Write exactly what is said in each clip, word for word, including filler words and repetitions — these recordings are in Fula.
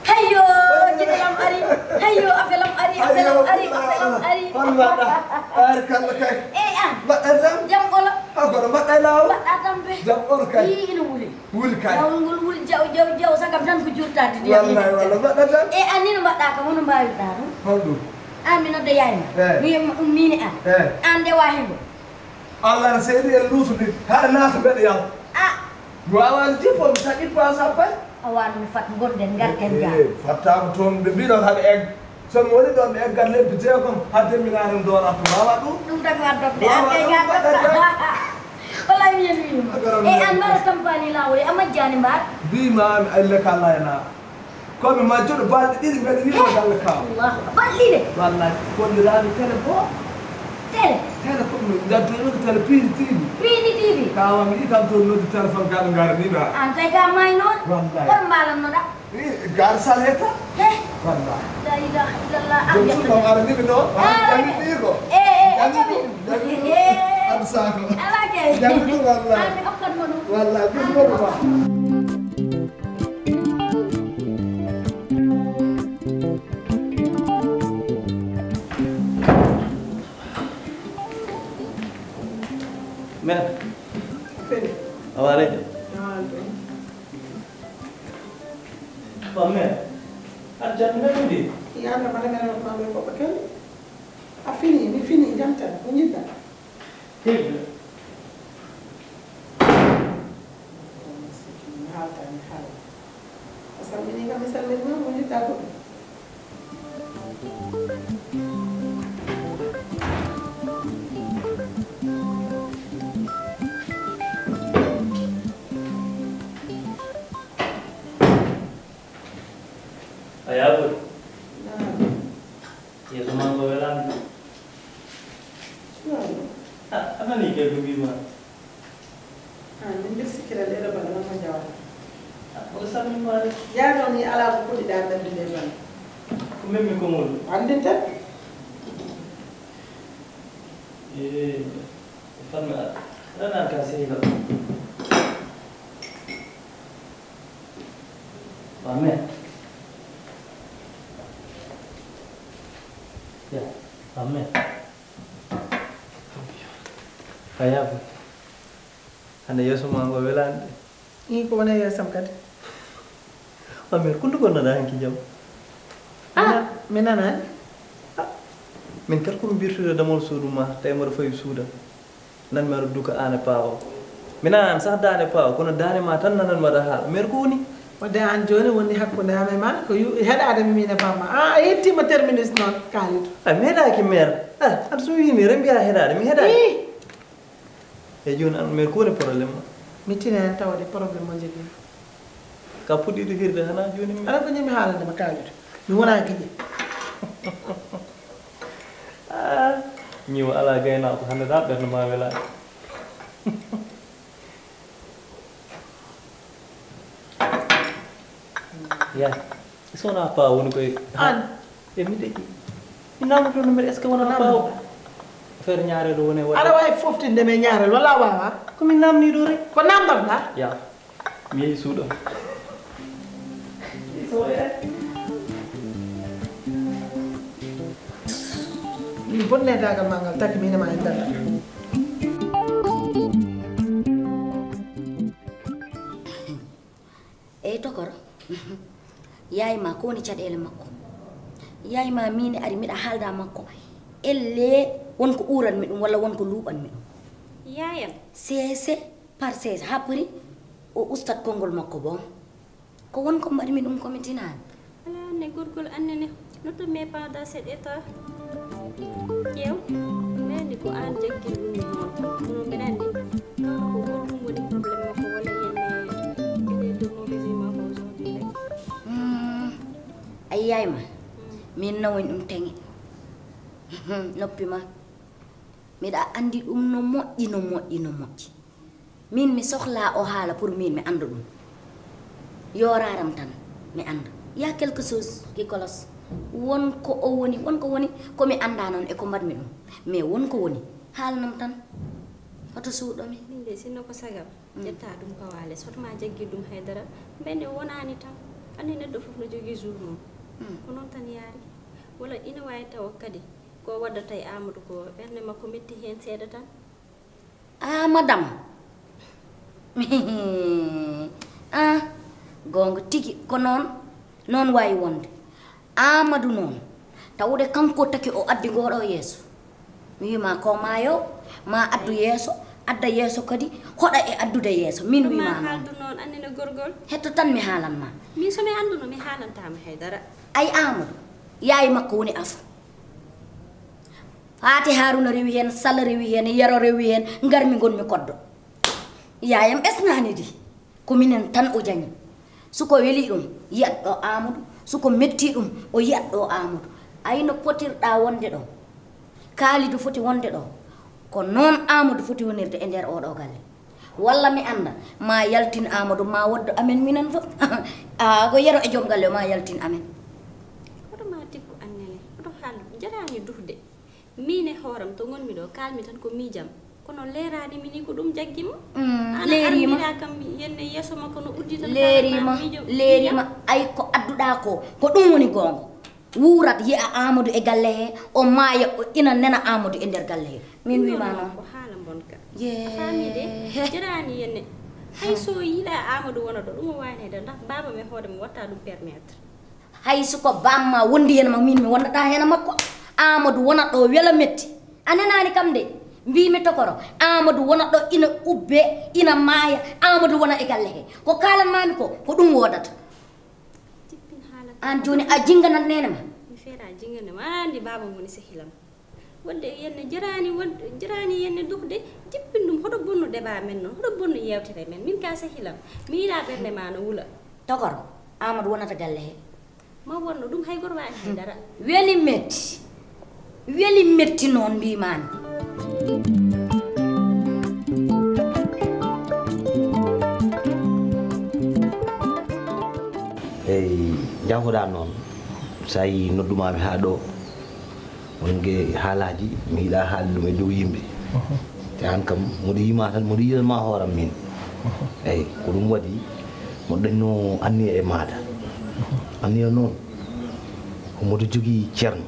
Heyyo, giɗo lam ari. Heyyo, afe lam ari, afe lam ari, afe lam ari. Hol mbaɗɗa? Ar kalla kay. E an. Mbaɗɗa jam? Jam olo. Ha kono mbaɗɗa e laawol? Mbaɗɗa tampe. Jam olo kay. Ii, ina wuli. Wuli kay. Laawol ngol wuli jaw, jaw, jaw, sagam tan ko jurtaade ndiyam. Wallay, wallay. Mbaɗɗa jam? E an ni no mbaɗɗa kam, hono mbaawirɗa ɗum? Hol ɗum? An mi nodda yaay ma. Eh. Mi wiya ma ɗum ni ne an. Eh. An ndewa hembo. Allah no seedi en luutude, haɗa naata mbeɗa yalta. Ah. Mi waawani dippo, mi saɗi paas a pay. A waano mi fat ngonɗen, ngarten ga. Eh, fattaama toon, ɓe mbiɗon haɗa egga. So mi woni ɗo, mi eggat lebbi jeegom, haa demminaare mi doorat to. Waawaa ɗum? Ɗum tan ko addorde. Waawaa ɗum, mbaɗa tan. Wallaay mi yanii ma. E an mbaɗa tampaani laawol, e a majjaani mbaar. Mbii ma mi alle ka layanaa. Ko mi majjuɗo balɗe ɗiɗi mbeɗa wiya galle kaw. Allahu akbar. Balɗe ɗiɗi? Wallaay, kolliraami télé goo. Télé? Télé ko mi ngaddoyno ko télé Piindi T V. Piindi T V? Kawa mi yii kam toon noddi téléphone gaɗo ngarani ɗo. An kay ka may noon? Wallaay. Kono mbalannoɗa? I gar saleta? He? Wallaay. La ilaha illallah. Jom suuɗo arani mi ɗo. Ah, jami ɗi ko. Eh, eh, jami ɗum. Jami ɗum. Eh. An sako. Ala kay. Jami ɗum wallaay. An mi okkat mo ɗum. Wallaay, ɗum ɗum ma. Mère. Fede. Awa aleykum. Awa aleykum. Ba mère. Ar jam na ɗum de. Yalla mbaɗa mère ko mbaɗa ko ɓe kadi. A fini, mi fini jam tan, ko jiɗɗa. Hewde. Mi haalta, mi haala. A salmini kam, mi salmini ma, mo jiɗɗa ko ɗum. A yaaɓoy. Naam. Yeeso maa ngo welaani. Suwaa. Ah, a nanii kay ko mbiimi ma. Ah, min mbiɗa sikkira nde ɗo bana ma jawata. Ah, ko salmin ma de. Yaa ɗo ni alaa ko puɗɗiɗaa noddude bana. Ko memmi ko ngol. Anndin tan. Eh, ko fanmi ar. Ranan ka sehila. Amen. Ya, amen. Kaya ko. Hande yeeso ma ngo welaani de. Ii, ko woni e yeesam kadi. Amen, kundu ko nana hanki jam. Ah, mi nanaani. Ah, min kadi ko mi mbirtude damol suudu ma, tawi mboɗo fawi suuda. Nan mi aɗa duka aan e paawo. Mi nanaani sah daande paawo, kono daande ma tan nanan mbaɗa haala. Meer ko woni? Wadde aan jooni woni hakkunde am e ma, ko yu-, heɗaade mi miin e bamma. Ah, a yettiima terminus noon, Kalidou. Ah, mi heɗaaki meer. Ah, aɗa so wiimi, rembi a heɗaade, mi heɗaaki. Ih! E jooni aan meer ko woni problème ma? Mi tini heen tawde problème mo njogii. Ka puɗɗiiɗo hirde hana jooni mi. Aɗa ko ñami haalande ma Kalidou. Mi wona giƴe. Ah, ñiwo alaa gaynaako hannde ɗa ɓernde ma welaani. Ya, so wona pa woni koye. An. E mi deki. Mi namdoto no mbeɗa est-ce que wona pa o? Affaire ñaareel o woni e waɗde. Aɗa waawi foftinde men ñaareel walla a waawaa? Ko mi namni ɗo rek. Ko namdorɗa? Ya. Mi yehi suuɗo. Min bonnedaagal ma ngal taki min e ma en dalla. Eyi tokoro. Yaay ma ko woni caɗeele makko? Yaay ma miin ari miɗa haalda makko. Elle won ko uuranmi ɗum walla won ko luuɓanmi ɗum. Yaayam. Seese par seese haɓɓori o ustat konngol makko boom. Ko won ko mbaɗmi ɗum ko mi tinaani. Alaa ne gorgol annene no to me pas dans cet état. Ƴeew, mbeni ko aan jaggir ɗum noon. Kono mbeɗa anndi ko goɗɗum woni problème makko walla yenne il est de mauvaise humeur aujourd'hui rek. Hmm, a yiyaay ma. Min nawin ɗum teŋe. Noppi ma. Miɗa anndi ɗum no moƴƴi, no moƴƴi, no moƴƴi. Min mi sohlaa o haala pour min mi annda ɗum. Yooraram tan mi annda. Y a quelque chose qui cloche. Won ko o woni, won ko woni ko mi annda noon e ko mbaɗmi ɗum. Mais won ko woni haalanam tan. Hoto suuɗo mi. Min de sinno ko sagam ƴetta ɗum pawa les hoto ma jaggir ɗum haydara. Mbene wonaani tan. Anndi neɗɗo fof no jogii jour mum. Ko noon tan yaari. Wala ina waawi tawa kadi ko waddata e Amadou ko ɓernde makko metti heen seeɗa tan. Ah madame. Ah, goonga tigi ko noon. Noon waawi wonde. Amadou noon tawde kanko taki o addi ngooɗo yeeso. Mi wima ko maayo ma addu yeeso, adda yeeso kadi hoɗa e addude yeeso. Min wima noon. Haaldu noon annene gorgol. Hetto tan mi haalan ma. Min so mi annduno mi haalantama haydara. Ay Amadou, yaayi makko woni afo. Faati Haruna rewi heen, Sala rewi heen, Yero rewi heen, ngarmi ngonmi koddo. Yaayam ɓesnaani di, ko minen tan o jañi. Suko weli ɗum, yiyat ɗo Amadou, suko metti ɗum, o yiyat ɗo Amadou. Ay no potirɗa wonde ɗo. Kaalidu foti wonde ɗo. Ko noon Amadou foti wonirde e nder oɗo galle. Walla mi annda ma yaltin Amadou ma woddo amen minen fof. A ko Yero e joom galle o ma yaltin amen. Hoto ma tikku annene, hoto haal jarani duhde. Min e hooram to ngonmi ɗo kalmi tan ko miijam. Kono leeraani mi ni ko ɗum jaggi mo. Ana leerima. Armira kam yenne yeeso makko no uddi tan. Leerima, leerima. Ay ko adduɗa ko ko ɗum woni goonga. Wuurat yi'a Amadou e galle he o maaya o ina nena Amadou e nder galle he. Min wima noon. Ko haala bonka. Yee. Famide jaraani yenne. Hay so yiɗa Amadou wona ɗo ɗum o waanede ndax baaba men hoore mo watta ɗum permettre. Hay suko bamma wondi heen ma min mi wonnata heen makko. Amadou wona ɗo wela metti a nanaani kam de. Mbimi tokoro Amadou wona ɗo ina ubbe ina maaya. Amadou wona e galle he ko kalan mami ko ko ɗum wodata. An joni a jinganat nene ma. Mi feera jingane ma andi baba woni sehilam. Wadde yenne jaraani wadde jaraani yenne duhde jippin ɗum hoɗo bonnu deba men noon hoɗo bonnu yewtere men min ka sehilam. Mi yiɗa ɓernde ma no wula. Tokoro Amadou wonata galle he. Ma wonno ɗum hay goto waani hay dara. Weli metti weli metti noon mbimami. Eyi, janngoɗaa noon, so a yii noddumami haa ɗo, wonge haalaaji mi yiɗa haalde ɗum e dow yimɓe. Te aan kam moɗo yima tan moɗo yiɗanma hooram min. Eyi, ko ɗum waɗi moɗo dañno anniya e maada. Anniya noon ko moɗo jogii ceerno.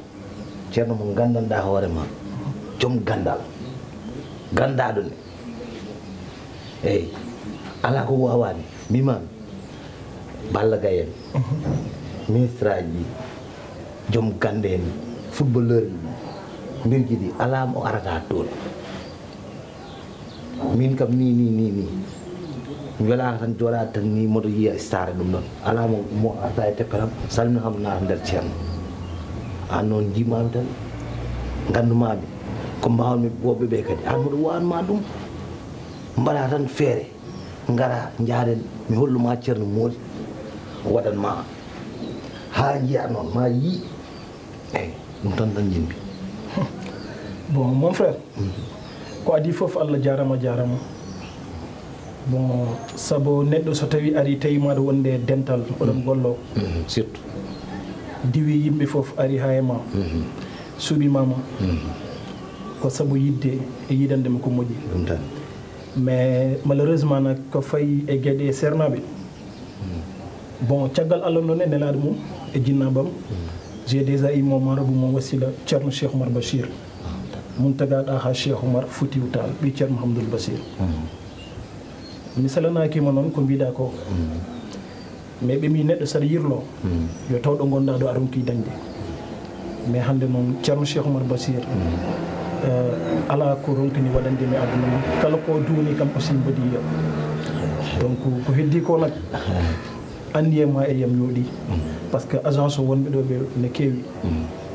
Ceerno mo nganndanɗaa hoore ma, joom ganndal, ganndaaɗo ne. Eyi, alaa ko wawaani, mbimami Balla Gaye en, ministre aji ɗi, joom gannde en, footballeur ji ɗi, mbirji ɗi, alaa mo arata toon. Min kam ni ni ni ni mi welaka tan jooɗade tan ni moto yiya star e ɗum ɗon ala mo mo arta e tepperam salmina kam naata nder ceerno an noon jimami tan gandumami ko mbawmi woɓɓe ɓe kadi an moɗo wanma ɗum mbaɗa tan feere gara jaaren mi holluma ceerno moodi waɗanma ha jiya noon ma yii Eyi, ɗum tan tan njiɗmi. Bon, mon frère, ko adii fof Allah jaaraama jaaraama. Bon, sabu neɗɗo so tawii arii tawii maaɗa wonde e dental oɗon golloo. Surtout. Diwii yimɓe fof arii haa e ma. Suɓimaama. Ko sabu yiɗde e yiɗande mo ko moƴƴi. Ɗum tan. Mais malheureusement nak ko fayi e geɗe seernaaɓe. Bon, caggal Allah noon e nelaaɗo mum e jinnaabam, j'ai déjà eu mon marabout mon wasila Ceerno Cheikh Oumar Bachir. Muntaga Ɗaha Cheikh Oumar Foutiou Tall ɓii Ceerno Mouhamadoul Bachir. Mi salanaaki mo noon ko mbiɗa ko. Mais ɓe mbi neɗɗo saɗa yirlo yo taw ɗo ngonɗa ɗo a ronki dañde. Mais hannde noon, Ceerno Cheikh Oumar Bachir, eh, alaa ko ronkani waɗande mi aduna mum. Kala ko duuni kam aussi mbaɗi yiya. Donc, ko heddi ko nag, anniye ma e yam yooɗi. Parce que agence o wonɓe ɗo ɓe ne keewi.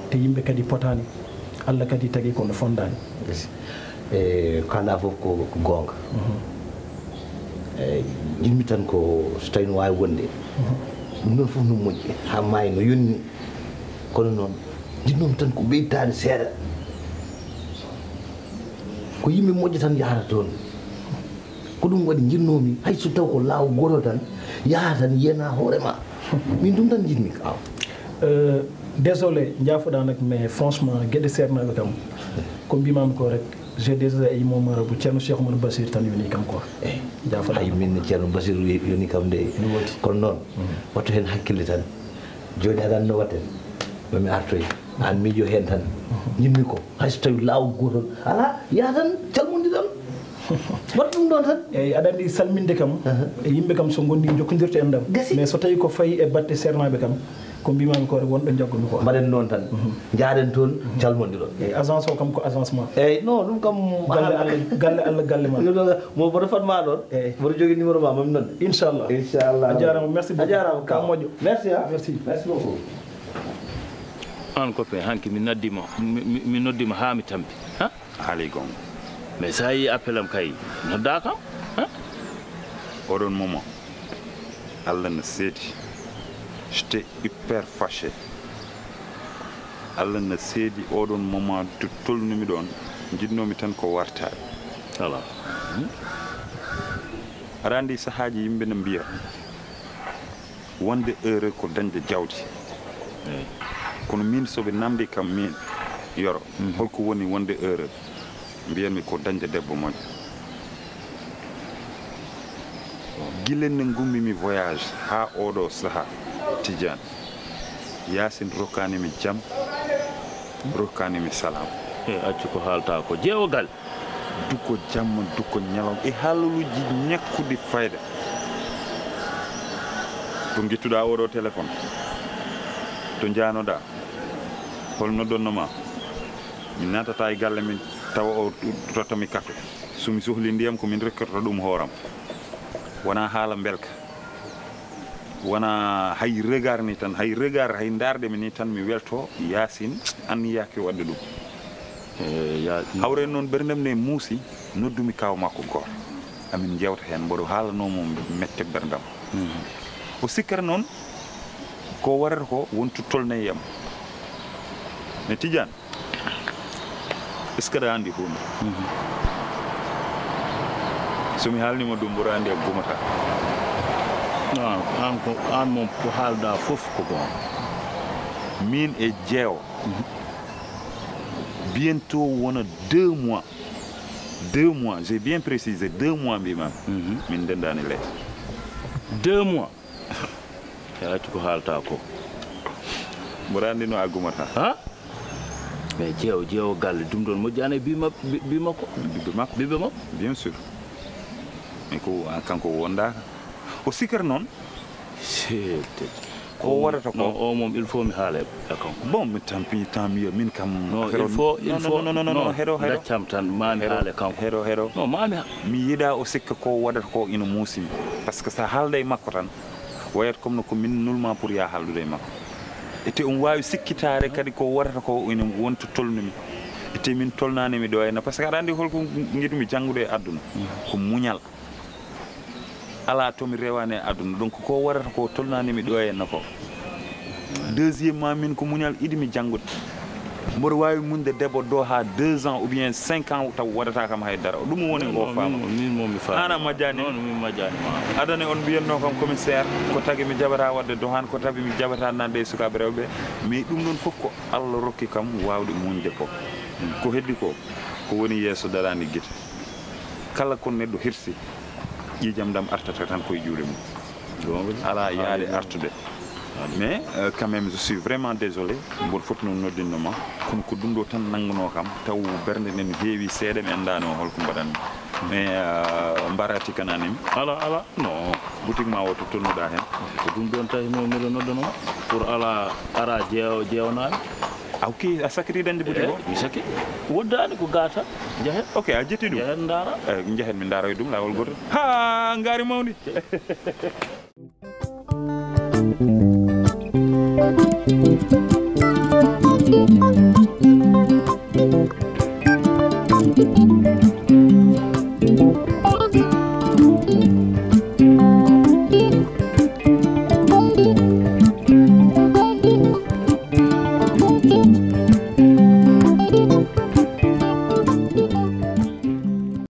Te yimɓe kadi potaani. Allah kadi tagi ko no fondaani. E kala fof ko, ko goonga. Eyi, njiɗmi tan ko so tawi no waawi wonde. Ɗum ɗon fof no moƴƴi, haa maayi no yonni. Kono noon, njiɗnoomi tan ko ɓeydaade seeɗa. Ko yimɓe moƴƴo tan yahata toon. Ko ɗum waɗi njiɗnoomi, hay so taw ko laawol gootol tan, yaha tan, yiyana hoore ma. Min ɗum tan njiɗmi, awa. Euh, désolé, njaafoɗaa nag, mais franchement, geɗe seernaaɓe kam, ko mbiimaami ko rek, j'ai déjà e immo marabu Ceerno Cheikh Oumar Bachir tan yoni kam quoi. Njaafoɗaa. Hay min Ceerno Bachir yoni kam de. Kono noon, wattu heen hakkille tan. Jooni aɗa anndi no waɗten. Mami artoy. Aan miijo heen tan. Njiɗmi ko, hay so tawi laawol gootol alaa, yaha tan, calmondiɗon. Waɗ ɗum ɗon tan. Eyi, aɗa anndi salminde kam, e yimɓe kam so ngondi jokkondirte enɗam. Gasi. Mais so tawi ko fayi e batte seernaaɓe kam, ko mbiimaami ko rek wonɗo njaggu-mi ko. Mbaɗen noon tan. Njaaɗen toon, calmondiɗon. Eyi, agence o kam ko agence ma. Eyi, non, ɗum kam galle Allah, galle Allah, galle ma. Mo mboɗo fat ma ɗon. Eyi. Mboɗo jogii numéro ma, mami noon. Inchallah. Inchallah. A jaaraama, merci beaucoup. A jaaraama, kaw moƴƴo. Merci, ah. Merci. Merci beaucoup. Aan copain, hanki mi noddi ma, mi, mi, mi noddi ma haa mi tampi. Ha? Haalay goonga. Mais so a yii appel am kay, noddaa kam. Ha? Oɗon moment, Allah no seedi. J'étais hyper fâché. Allah no seedi oɗon moment to tolnumi ɗoon, njiɗnoomi tan ko wartaade. Voilà. Aɗa anndi sahaaji yimɓe no mbiya, wonde heureux ko dañde jawdi. Kono miin so ɓe namndii kam miin, Yoro, holko woni wonde heureux? Mbiyan-mi ko dañde debbo moƴƴo. Gila nde ngummi-mi voyage haa ooɗoo sahaa, Tijaan, Yaasin rokkaani-mi jam, rokkaani-mi salaam. E accu ko haaltaa ko, jeewo galle. Duko jamma, duko ñalawma e haalaluuji ñakkuɗi fayda. To ngittuɗaa ooɗoo téléphone? To njaanoɗaa? Hol noddonno ma? Mi naatataa e galle min tawa o totta mi kafe. So mi sohli ndiyam ko min rokkorta ɗum hooram. Wonaa haala mbelka. Wona hay regard ni tan, hay regard, hay ndaarde mi ni tan mi welto, Yaasin anniyaaki waɗde ɗum. Hawre noon ɓerndem ne muusi, noddumi kaaw makko goor. Amin njewta heen, mboɗo haalanoo mo mette ɓerndam. O sikkata noon ko waɗata ko wontu tolnay yam. Ne Tijaan, est-ce que aɗa anndi huunde? So mi haalnii ma ɗum, mboɗo anndi a gumataa. Non, aan ko, aan moom ko haalɗaa fof ko goonga. Miin e jeewo. Bientôt wona deux mois. Deux mois, j'ai bien précisé, deux mois mbiimaami. Min ndenndaani lees. Deux mois? E accu ko haaltaa ko. Mboɗo anndi no a gumataa. Ha? Mais jeewo, jeewo galle, ɗum ɗon moƴƴaani e ɓii ma-, ɓii, ɓii makko? Ɓiɓɓe makko. Ɓiɓɓe makko? Bien sûr. Mais ko, kanko wondaaka. O sikkata noon. Seeɗa. Ko waɗata ko? Non, o moom, il faut mi haala e kanko. Bon, mi tampi, tant mieux, min kam. Non, il faut, il faut, non, non, non, non, non, heɗo, heɗo. Gaccam tan, ma mi haala e kanko. Heɗo, heɗo. Non, ma mi ha- Mi yiɗaa o sikka ko waɗata ko ina muusi mi. Parce que so a haalda e makko tan, wayata comme no ko min nulma pour ya haaldude e makko. Ete omo waawi sikkitaare kadi ko waɗata ko ina wonta tolnumi. Ete min tolnaani mi ɗo henna. Parce que aɗa anndi holko ngiɗumi janngude e aduna? Ko muñal. Alaa to mi rewaani e aduna. Donc ko waɗata ko tolnaani mi ɗo henna ko. Deuxièmement, min ko muñal iɗimi janngude. Mboɗo waawi muñde debbo ɗo haa deux ans ou bien cinq ans taw waɗataa kam hay dara. Ɗum woni ko faama. Min moom mi faami. Aan a majjaani? Non, min majjaani ma. Adane on mbiyatnoo kam commissaire, ko tagi mi jaɓataa waɗde dohan, ko tagi mi jaɓataa naatde e sukaaɓe rewɓe. Mais ɗum ɗon fof ko Allah rokki kam waawde muñde ko. Ko heddi ko, ko woni yeeso daraani gite. Kala ko neɗɗo hirsi, ƴiiƴam ɗam artata tan koye juuɗe mum. Alaa yaade artude. Mais, euh, quand même, je suis vraiment désolé. Mboɗo foti noon noddinno ma. Kono ko ɗum ɗo tan nanngunoo kam. Taw bernde nden heewi seeɗa, mi anndaano holko mbaɗanmi. Mais, euh, mbaara tikkanani mi. Alaa, alaa. Non. Boutique ma o to tolnuɗaa heen? Ko ɗum ɗon tawi mo miɗo noddanoo. Pour alaa, ara jeew-, jeewnaaɓe. Aw, ki a sakkiti dañde boutique o? Mi sakki. Woddani ko gata. Jahen. Ok, a jetti ɗum. Jahen ndara. Eh, njahen mi ndara e ɗum laawol gootol. Ha, ngaari mawndi.